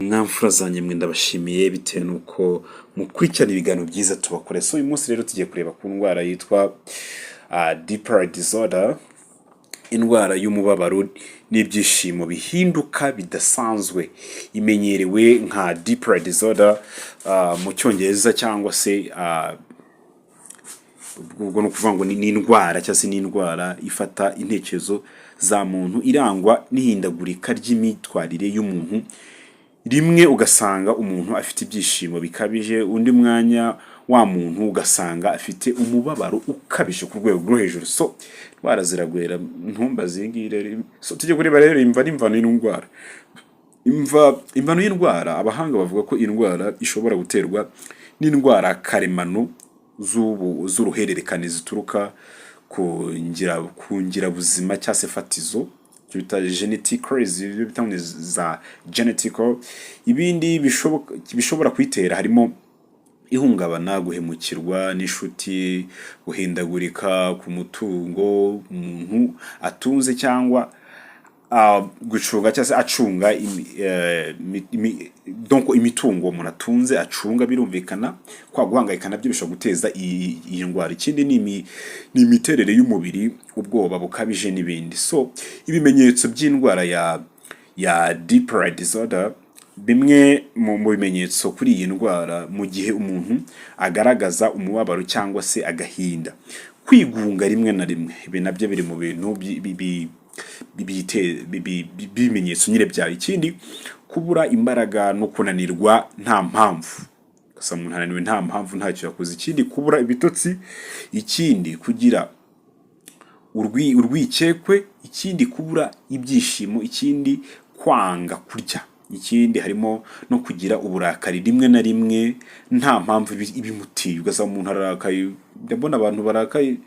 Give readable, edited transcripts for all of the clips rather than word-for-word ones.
Mwa mfura zanjye mwe, ndabashimiye bitewe n'uko mukurikirana ibiganiro byiza tubakore. So uyu munsi rero tugiye kureba ku ndwara yitwa bipolar disorder, indwara y'umubabaro n'ibyishimo bihinduka bidasanzwe, imenyerewe nka bipolar disorder mu Cyongereza, cyangwa se ubwo ni ukuvuga ngo ni indwara cyangwa se ni indwara ifata intekerezo za muntu, irangwa n'ihindagurika ry'imyitwarire y'umuntu. Rimwe ugasanga umuntu afite ibyishimo bikabije, undi mwanya wa muntu ugasanga afite umubabaro ukabije ku rwego rwo hejuru. So indwara ziragwera, ntumbaze iyi ngiyi rero. So tujye kureba rero imva n'imvano y'indwara. Imvano y'indwara: abahanga bavuga ko indwara ishobora guterwa n'indwara karemano z'uruhererekane zituruka ku ngirabuzima cyangwa se fatizo, icyo bita genetic cause, ibyo bita ngo ni za genetical. Ibindi bishobora kuyitera harimo ihungabana, guhemukirwa n'inshuti, guhindagurika ku mutungo umuntu atunze, cyangwa gucunga cyangwa se acunga donc imitungo umuntu atunze acunga. Birumvikana kwa guhangayika nabyo bishobora guteza iyi ndwara. Ikindi ni imiterere y'umubiri, ubwoba bukabije n'ibindi. So ibimenyetso by'indwara ya bipolar disorder: bimwe mu bimenyetso kuri iyi ndwara, mu gihe umuntu agaragaza umubabaro cyangwa se agahinda, kwigunga rimwe na rimwe, ibi nabyo biri mu bintu by'ibimenyetso nyine byayo. Ikindi, kubura imbaraga no kunanirwa nta mpamvu, ugasanga umuntu ananiwe nta mpamvu, ntacyo yakoze. Ikindi, kubura ibitotsi. Ikindi, kugira urwikekwe. Ikindi, kubura ibyishimo. Ikindi, kwanga kurya. Ikindi harimo no kugira uburakari rimwe na rimwe nta mpamvu ibimuteye, ugasanga umuntu ararakaye. Ndabona abantu barakaye,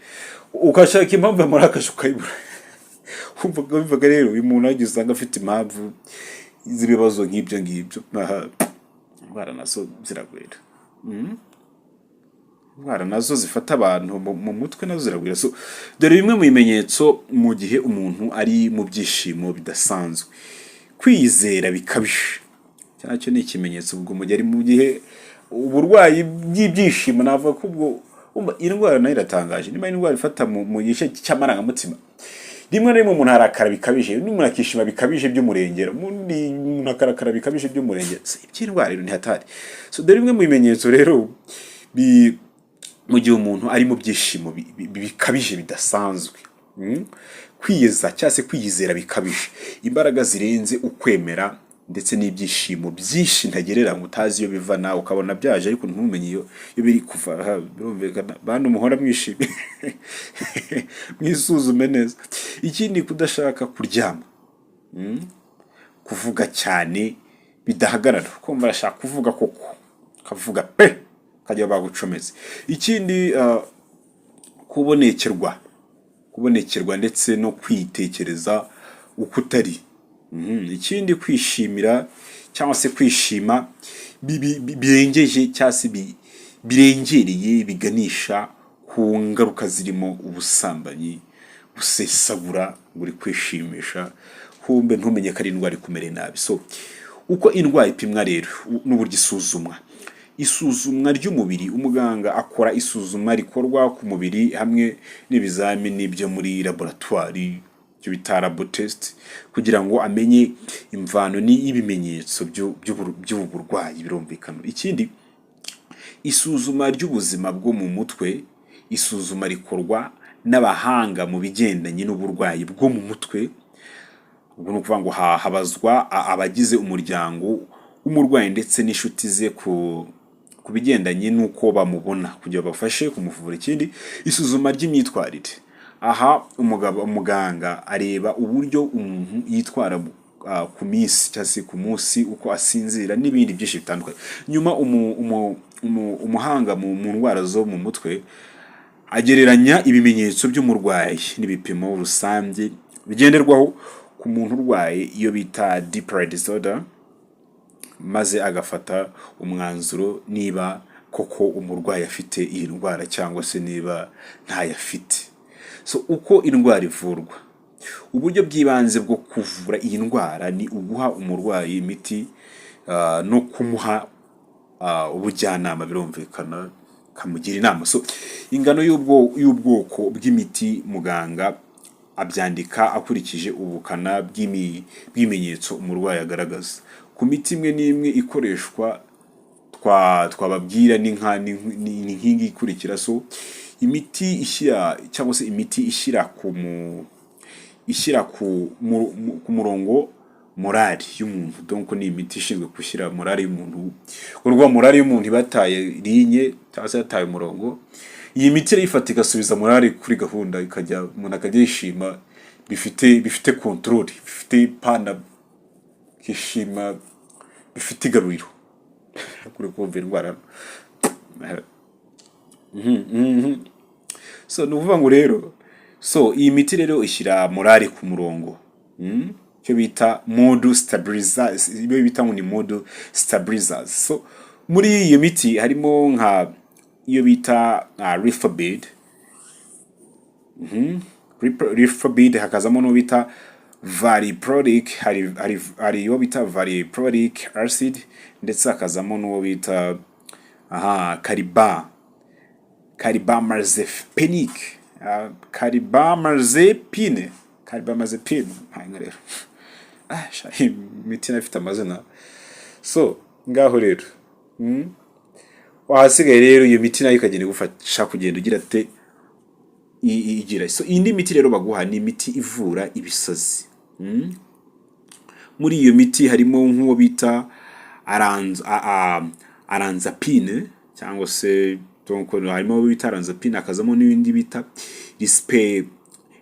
ugashaka impamvu yamurakaje ukayibura. Wumvaga bivuga rero uyu muntu yagize, usanga afite impamvu z'ibibazo nk'ibyo ngibyo. Aha, indwara nazo ziragwira. Indwara nazo zifata abantu mu mutwe nazo ziragwira. So dore bimwe mu bimenyetso mu gihe umuntu ari mu byishimo bidasanzwe: kwiyizera bikabije, icyo nacyo ni ikimenyetso. Ubwo mu gihe ari mu gihe uburwayi bw'ibyishimo, navuga ko ubwo umva indwara nayo iratangaje. Niba indwara ifata mu gice cy'amarangamutima, rimwe na rimwe umuntu arakara bikabije, undi umuntu akishima bikabije by'umurengera, undi umuntu akarakara bikabije by'umurengera. So, iby'indwara rero ntihatari. So dore bimwe mu bimenyetso rero mu gihe umuntu ari mu byishimo bikabije bidasanzwe. Kwiyeza cyangwa se kwiyizera bikabije, imbaraga zirenze ukwemera, ndetse n'ibyishimo byinshi ntagereranywa utazi iyo biva, nawe ukabona byaje ariko ntumenye iyo biri kuva. Aha, birumvikana, bantu muhora mwishimye, mwisuzume neza. Ikindi, kudashaka kuryama, Kuvuga cyane bidahagarara, kumva arashaka kuvuga koko, kavuga pe kajya bagucometse. Ikindi, kubonekerwa ndetse no kwitekereza uko utari. Ikindi, kwishimira cyangwa se kwishima birengeje cyangwa se birengereye, biganisha ku ngaruka zirimo ubusambanyi, gusesagura, ngo uri kwishimisha, kumbe ntumenye ko ari indwara ikumereye nabi. So uko indwara ipimwa rero n'uburyo isuzumwa: isuzumwa ry'umubiri, umuganga akora isuzumwa rikorwa ku mubiri hamwe n'ibizamini byo muri laboratwari, icyo bita lab test, kugira ngo amenye imvano y'ibimenyetso by'ubu burwayi. Birumvikana. Ikindi, isuzuma ry'ubuzima bwo mu mutwe, isuzuma rikorwa n'abahanga mu bigendanye n'uburwayi bwo mu mutwe. Ubwo ni ukuvuga ngo habazwa abagize umuryango w'umurwayi ndetse n'inshuti ze ku bigendanye n'uko bamubona, kugira bafashe kumuvura. Ikindi, isuzuma ry'imyitwarire, aha umuganga areba uburyo umuntu yitwara ku minsi cyangwa se ku munsi, uko asinzira n'ibindi byinshi bitandukanye. Nyuma umuhanga mu ndwara zo mu mutwe agereranya ibimenyetso by'umurwayi n'ibipimo rusange bigenderwaho ku muntu urwaye iyo bita bipolar disorder, maze agafata umwanzuro niba koko umurwayi afite iyi ndwara cyangwa se niba ntayo afite. So uko indwara ivurwa: uburyo bw'ibanze bwo kuvura iyi ndwara ni uguha umurwayi imiti. no kumuha ubujyanama, birumvikana kamugira inama. So ingano y'ubwoko bw'imiti muganga abyandika akurikije ubukana bw'ibimenyetso umurwayi agaragaza. Ku miti imwe n'imwe ikoreshwa twababwira ni nka ni nk'ingi ikurikira. So imiti ishyira cyangwa se imiti ishyira ku mu ishyira ku mu- mu- ku murongo morale y'umuntu, donc ni imiti ishinzwe gushyira morale y'umuntu, urwa morale y'umuntu iba yataye ligne cyangwa se yataye umurongo. Iyi miti irayifata igasubiza morale kuri gahunda, ikajya umuntu akajya yishima bifite contrôle, bifite pana kishima, bifite igaruriro kuri kumva indwara. So ni ukuvuga ngo rero, so iyi miti rero ishyira morale ku murongo, Icyo bita mood stabilizers, ibyo bita ngo ni mood stabilizers. So muri iyo miti harimo nka iyo bita Rifabude, Rifabude, hakazamo n'uwo bita valproic, hari iyo bita valproic acid, ndetse hakazamo n'uwo bita aha carbamazepinic, carbamazepine, carbamazepine. Ntabwo rero, sha, imiti nayo ifite amazina. So ngaho rero, Wahasigaye rero iyo miti nayo ikagenda igufasha kugenda ugira ate igira. So indi miti rero baguha ni imiti ivura ibisazi. Muri iyo miti harimo nk'uwo bita olanzapine, cyangwa se donc harimo uwo bita olanzapine, hakazamo n'ibindi bita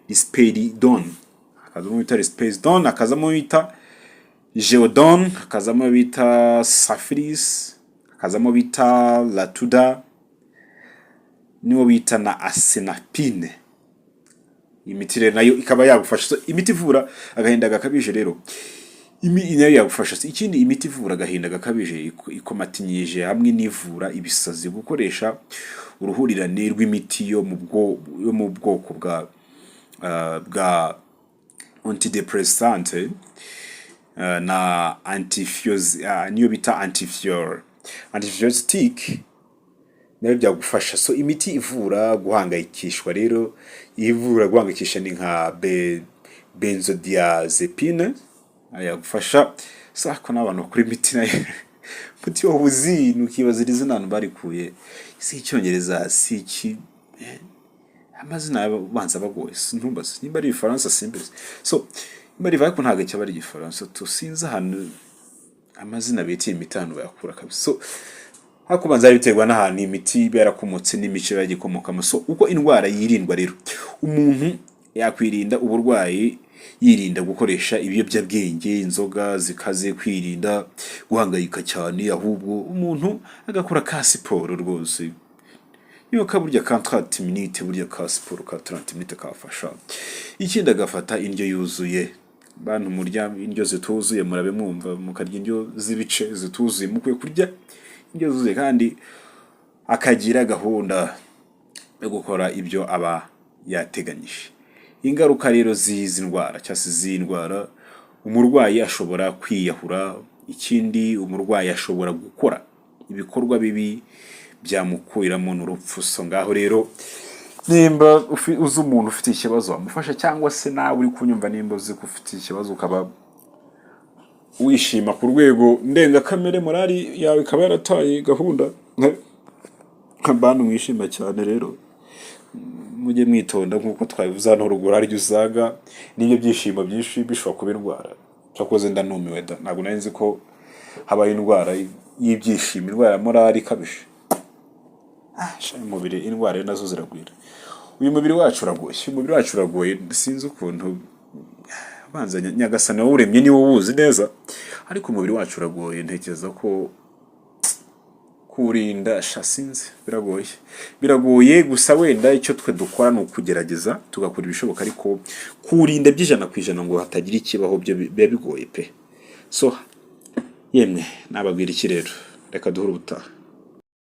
risperidone, hakazamo bita risperidone, hakazamo bita Geodon, hakazamo bita Saphris, hakazamo bita Latuda, niwo bita na Asenapine. Imiti rero nayo ikaba yagufasha. So, imiti ivura agahinda gakabije rero nayo yagufasha. So, ikindi, imiti ivura agahinda gakabije ikomatinyije hamwe n'ivura ibisazi. Gukoresha uruhurirane rw'imiti yo mu bwoko bwa antidepressant na niyo bita antipsychotic nayo byagufasha. So imiti ivura guhangayikishwa rero, ivura guhangayikisha ni nka benzodiazepine yagufasha. So ariko n'abantu bakora imiti nayo, umuti wabuzi ukibaza iri zina ahantu barikuye, si Icyongereza, si iki, amazina abanza bagoye. Ntumbaze nimba ari Igifaransa, simbizi. So nimba ari, ariko ntabwo cyaba ari Igifaransa tu, sinzi ahantu amazina bita iyi miti ahantu bayakura kabisa. So ariko ubanza biterwa n'ahantu imiti iba yarakomotse n'imico iba yagikomokamo. So uko indwara yirindwa rero, umuntu yakwirinda uburwayi yirinda gukoresha ibiyobyabwenge, inzoga zikaze, kwirinda guhangayika cyane, ahubwo umuntu agakora ka siporo rwose. Niba ka burya ka 30 minutes, burya ka siporo ka 30 minutes kafasha. Ikindi, agafata indyo yuzuye. Bantu murya indyo zituzuye, murabe mwumva, mukarya indyo z'ibice zituzuye, mukwiye kurya indyo zuzuye. Kandi akagira gahunda yo gukora ibyo aba yateganyije. Ingaruka rero z'izi ndwara cyangwa se z'iyi ndwara, umurwayi ashobora kwiyahura. Ikindi, umurwayi ashobora gukora ibikorwa bibi byamukuriramo n'urupfu. So ngaho rero, nimba uzi umuntu ufite ikibazo wamufasha, cyangwa se nawe uri kunyumva, nimba uzi ko ufite ikibazo, ukaba wishima ku rwego ndengakamere, morale yawe ikaba yarataye gahunda, nka bantu mwishima cyane rero, mujye mwitonda. Nk'uko twabivuze hano ruguru, hari igihe usanga n'ibyo byishimo byinshi bishobora kuba indwara. Cyakoze ndanumiwe da, ntabwo nari nzi ko habaho indwara y'ibyishimo, indwara ya morale ikabije. Sha, umubiri, indwara rero nazo ziragwira. Uyu mubiri wacu uragoye, uyu mubiri wacu uragoye. Sinzi ukuntu banza Nyagasani wawuremye niwe uwuzi neza, ariko umubiri wacu uragoye. Ntekereza ko kuwurinda, sha, sinzi, biragoye, biragoye. Gusa wenda icyo twe dukora ni ukugerageza tugakora ibishoboka, ariko kuwurinda by'100% ngo hatagira ikibaho byo biba bigoye pe. So yemwe, nababwira iki rero? Reka duhure ubutaha.